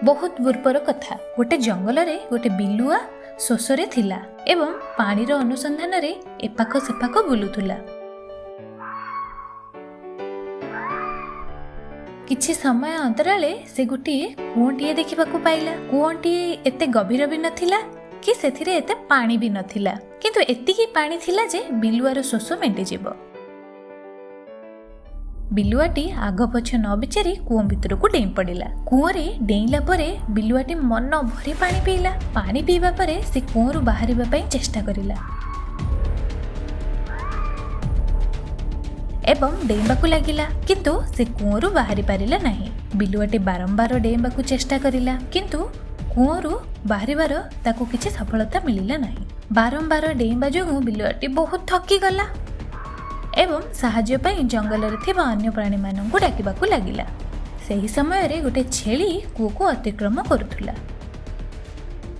ବହୁତ ପୂର୍ବର କଥା। ଗୋଟେ ଜଙ୍ଗଲରେ ଗୋଟେ ବିଲୁଆ ଶୋଷରେ ଥିଲା ଏବଂ ପାଣିର ଅନୁସନ୍ଧାନରେ ଏପାଖ ସେପାଖ ବୁଲୁଥିଲା। କିଛି ସମୟ ଅନ୍ତରାଳେ ସେ ଗୋଟିଏ କୂଅଟିଏ ଦେଖିବାକୁ ପାଇଲା। କୂଅଟିଏ ଏତେ ଗଭୀର ବି ନଥିଲା କି ସେଥିରେ ଏତେ ପାଣି ବି ନଥିଲା, କିନ୍ତୁ ଏତିକି ପାଣି ଥିଲା ଯେ ବିଲୁଆର ଶୋଷ ମେଣ୍ଟିଯିବ। ବିଲୁଆଟି ଆଗ ପଛ ନ ବିଚାରି କୂଅ ଭିତରକୁ ଡେଇଁ ପଡ଼ିଲା। କୂଅରେ ଡେଇଁଲା ପରେ ବିଲୁଆଟି ମନ ଭରି ପାଣି ପିଇଲା। ପାଣି ପିଇବା ପରେ ସେ କୂଅରୁ ବାହାରିବା ପାଇଁ ଚେଷ୍ଟା କରିଲା ଏବଂ ଡେଇଁବାକୁ ଲାଗିଲା, କିନ୍ତୁ ସେ କୂଅରୁ ବାହାରି ପାରିଲା ନାହିଁ। ବିଲୁଆଟି ବାରମ୍ବାର ଡେଇଁବାକୁ ଚେଷ୍ଟା କରିଲା, କିନ୍ତୁ କୂଅରୁ ବାହାରିବାର ତାକୁ କିଛି ସଫଳତା ମିଳିଲା ନାହିଁ। ବାରମ୍ବାର ଡେଇଁବା ଯୋଗୁଁ ବିଲୁଆଟି ବହୁତ ଥକିଗଲା ଏବଂ ସାହାଯ୍ୟ ପାଇଁ ଜଙ୍ଗଲରେ ଥିବା ଅନ୍ୟ ପ୍ରାଣୀମାନଙ୍କୁ ଡାକିବାକୁ ଲାଗିଲା। ସେହି ସମୟରେ ଗୋଟେ ଛେଳି କୂଅକୁ ଅତିକ୍ରମ କରୁଥିଲା।